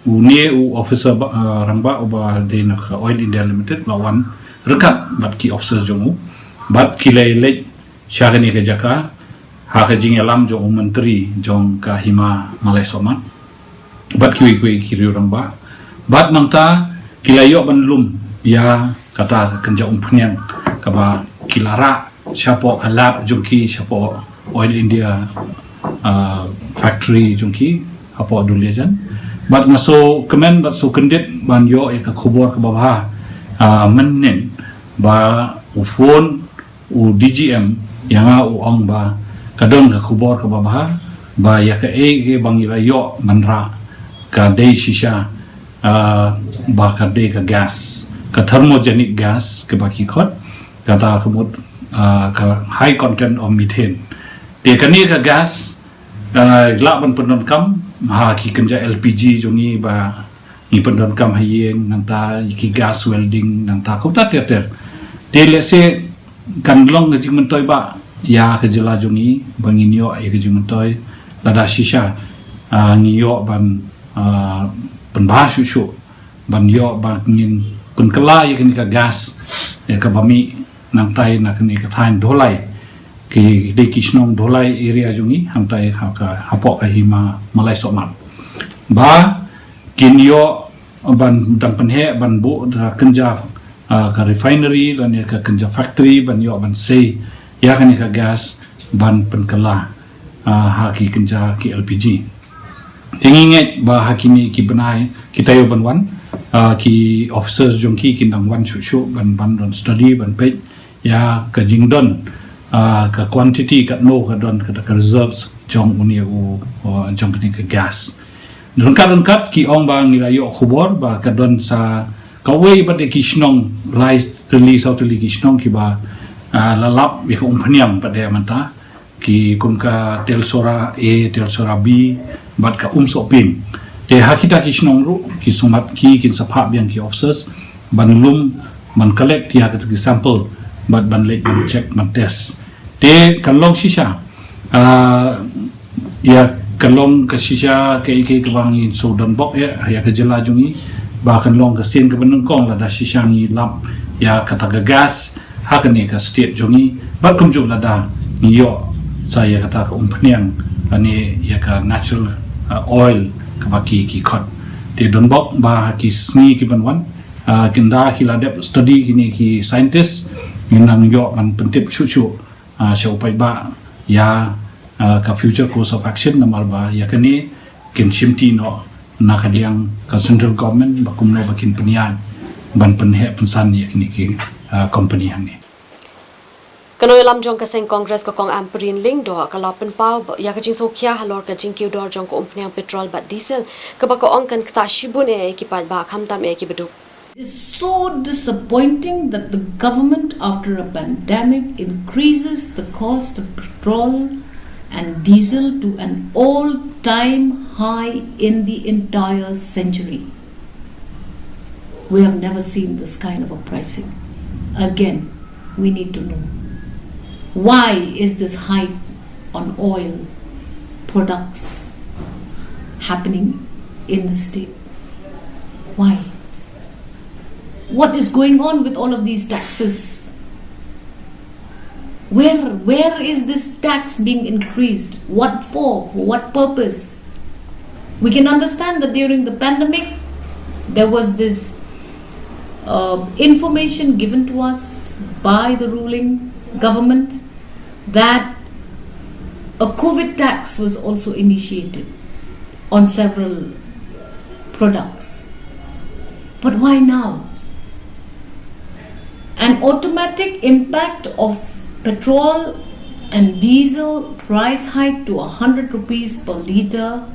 une u officer ba, ah, rangbah uba dei na ka Oil India Limited la wan ryngkat bad ki officers jong u, bad ki la leit sha kane ka jaka ha ka jingïalam jong u Myntri jong ka Hima Malai Sohmat bad kiwei kiwei ki riew rangbah. Bad nangta ki la ïoh ban lum ïa kata ka kynja umphniang kaba ki la rah shapoh ka lab jong ki, shapoh Oil India, ah, factory jong ki hapoh Duliajan. Bad nga sngewkmen bad sngewkyndit ban ïoh ïa ka khubor kaba bha, ah, mynnin ba u phone u D G M ïa nga, u ong ba ka don ka khubor kaba bha ba ïa kaei kaei ba ngi la ïoh ban rah ka dei shisha, ah, ba ka dei ka gas, ka thermogenic gas kaba ki khot, kata ka mut, ah, ka high content of methane. Te kane ka gas, ah, lah ban pyndonkam ha ki kynja L P G jong ngi ba ngi pyndonkam ha ïing, nangta ki gas welding, nangta kumta ter ter. Te lehse kan long ka jingmyntoi ba ïa ka jylla jong ngi ba ngin ïoh ïa ka jingmyntoi lada shisha, ah, ngi ïoh ban, ah, pynbha shuh shuh ban ïoh ba ngin pynkylla ïa kane ka gas ïa kaba mih nangtai na kane ka thaiñ Dholai, ki dei ki shnong Dholai area jong ngi, hangtai ha ka, hapoh ka Hima Malai Sohmat. Ba kin ïoh ban dang pynheh ban buh da kynja, ah, ka refinery lane ka kynja factory ban ïoh ban sei ïa kane ka gas ban pynkylla, ah, ha ki kynja ki L P G. Te ngi ngeit ba ha kine ki bnai kita ïoh ban wan, ah, ki officers jong ki kin dang wan shuh shuh ban, ban don study ban peit ïa ka jingdon, ah, ka quantity katno ka don kata ka reserves jong une u, uh, jong kane ka gas. Ryngkat ryngkat ki ong ba ngi la ïoh khubor ba ka don sa kawei pat de ki shnong lai tylli saw tylli ki shnong kiba, ah, la lap ïa ka umphniang pat de mynta, ki kum ka Telsora A, Telsora B, bad ka Umsohping. Te ha kita ki shnong ruh ki sngewmat ki kin sa phah biang ki officers ban lum, ban collect ïa kata ki sample bad ban leit ban check ban test. Te kan long shisha, ah, ïa kan long ka shisha kaei kaei kaba ngin shu don bok ïa, ïa ka jylla jong ngi, ba kan long ka sien kaba nyngkong lada shisha ngi lap ïa kata ka gas ha kane ka state jong ngi, bad kumjuh lada ngi ïoh sa ïa kata ka umphniang lane ïa ka natural, ah, oil kaba ki, ki khot. Te don bok ba ha ki sngi ki ban wan, ah, kin da ki la dep study kine ki scientist, ngin nang ïoh ban pyntip shuh shuh, ah, sha u paidbah ïa, ah, ka future course of action, namar ba ïa kane kin shimti noh na ka liang ka central government ba kumno ba kin pynïaid ban pynheh pynsan ïa kine ki, ah, company hangne. Ka nongïalam jong ka seng Congress ka Kong Ampareen Lyngdoh ka la pynpaw ba ïa ka jingsngewkhia halor ka jingkiew dor jong ka umphniang petrol bad diesel, kaba ka ong kan ktah shibun ïa ki paidbah khamtam ïa ki baduk. It's so disappointing that the government, after a pandemic, increases the cost of petrol and diesel to an all-time high in the entire century. We have never seen this kind of a pricing. Again, we need to know, why is this hike on oil products happening in the state? Why? What is going on with all of these taxes? Where, where is this tax being increased? What for? For what purpose? We can understand that during the pandemic, there was this, uh, information given to us by the ruling government that A COVID tax was also initiated on several products. But why now? An automatic impact of petrol and diesel price hike to a hundred rupees per litre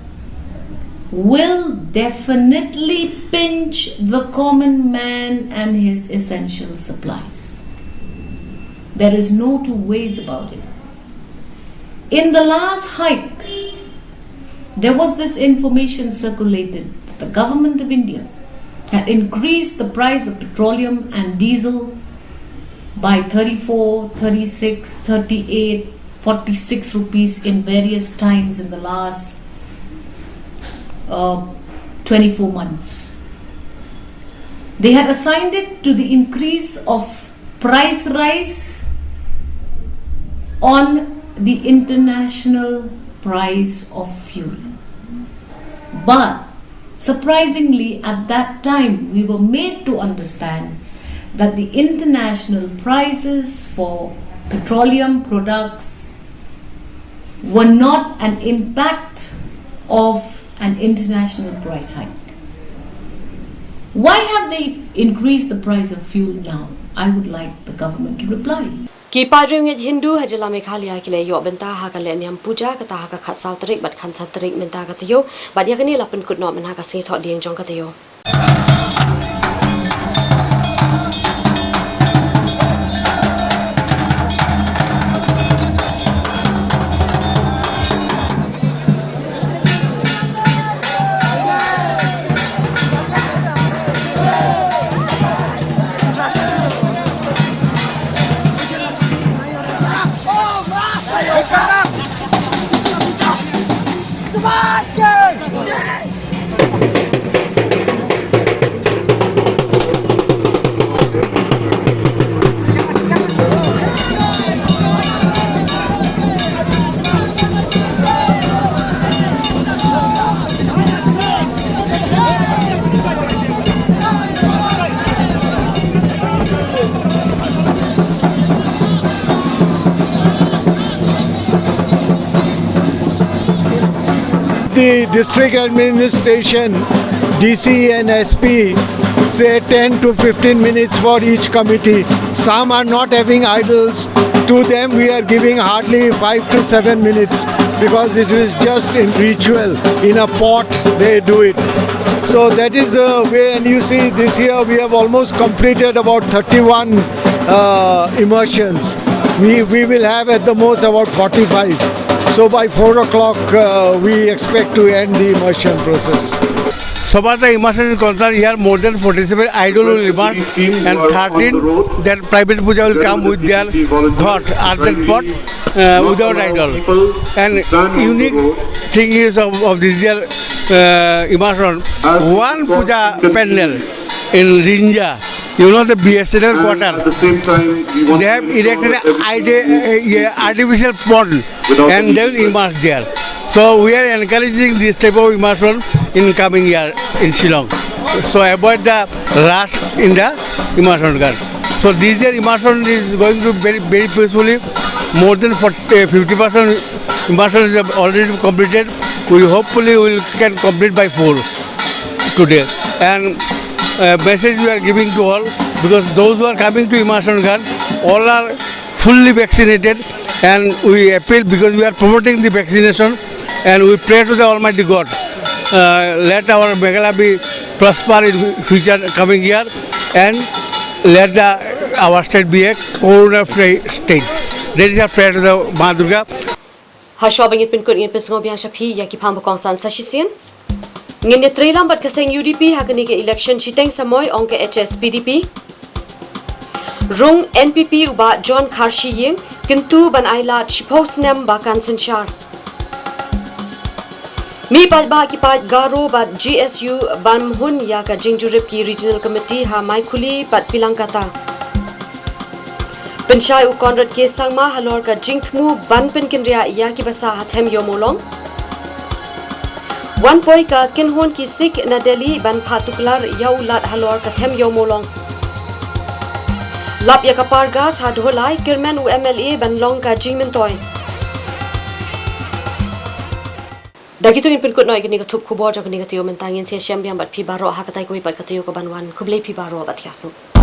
will definitely pinch the common man and his essential supplies. There is no two ways about it. In the last hike, there was this information circulated that the government of India had increased the price of petroleum and diesel by thirty-four, thirty-six, thirty-eight, forty-six rupees in various times in the last uh, twenty-four months. They had assigned it to the increase of price rise on the international price of fuel. But surprisingly, at that time, we were made to understand that the international prices for petroleum products were not an impact of an international price hike. Why have they increased the price of fuel now? I would like the government to reply. Ki paidriewngeit Hindu ha jylla Meghalaya ki la ïoh bynta ha ka lehniam puja kata ha ka khatsaw tarik bad khatsan tarik mynta ka taïew, bad ïa kane la pynkut noh mynha ka sngi Thohdieng jong ka taïew. The district administration, D C and S P, say ten to fifteen minutes for each committee. Some are not having idols. To them, we are giving hardly five to seven minutes because it is just in ritual, in a pot, they do it. So that is the way, and you see, this year we have almost completed about thirty-one uh, immersions. We, we will have at the most about forty-five. So by four o'clock, uh, we expect to end the immersion process. So far the immersion is concerned, here more than forty-seven idol will emerge and thirteen that private puja will come with their ghat, earthen pot, uh, without idol. And unique thing is of, of this year uh, immersion, one puja pandal in Rinja, you know, the B S N L quarter. They have erected an ide- uh, yeah, artificial pond and they will immerse there. So we are encouraging this type of immersion in coming year in Shillong. So avoid the rush in the immersion ghat. So this year immersion is going to very, very peacefully. More than forty, uh, fifty percent immersion is already completed. We hopefully will can complete by four today. And uh, message we are giving to all, because those who are coming to immersion ghat, all are fully vaccinated, and we appeal, because we are promoting the vaccination, and we pray to the Almighty God, uh, let our Meghalaya be prosper in future coming year, and let the, our state be a corona free state. That is our prayer to the Ma Durga. Hashwa ba ngin pynkut, ngin pynsngewbha sha phi ïa ki phang ba kongsan sa shisien. Ngin ïatreilang bad ka seng U D P ha kane ka election shiteng samoi, ong ka H S P D P. Rung N P P u Bah John Kharshi Ïing, kyntu ban ailad shiphew snem ba kan synshar. Mih paidbah ki paid Garo bad G S U ban mhun ïa ka jingjurip ki Regional Committee ha Maikhuli bad Pilangkata. Pynshai u Conrad K Sangma halor ka jingthmu ban pynkynriah ïa ki basa ha Them Ïew Mawlong. Wan poi ka kynhun ki Sikh na Delhi ban phah tuklar ïa u Lat halor ka Them Ïew Mawlong. Lap ïa ka par gas ha Dholai, kyrmen u M L A ban long ka jingmyntoi. Da kito ngin pynkut noh ïa kane ka thup khubor jong kane ka taïew mynta. Ngin sa ïashem biang bad phi baroh ha katei kawei pat ka taïew kaban wan. Khublei phi baroh bad thiah suk.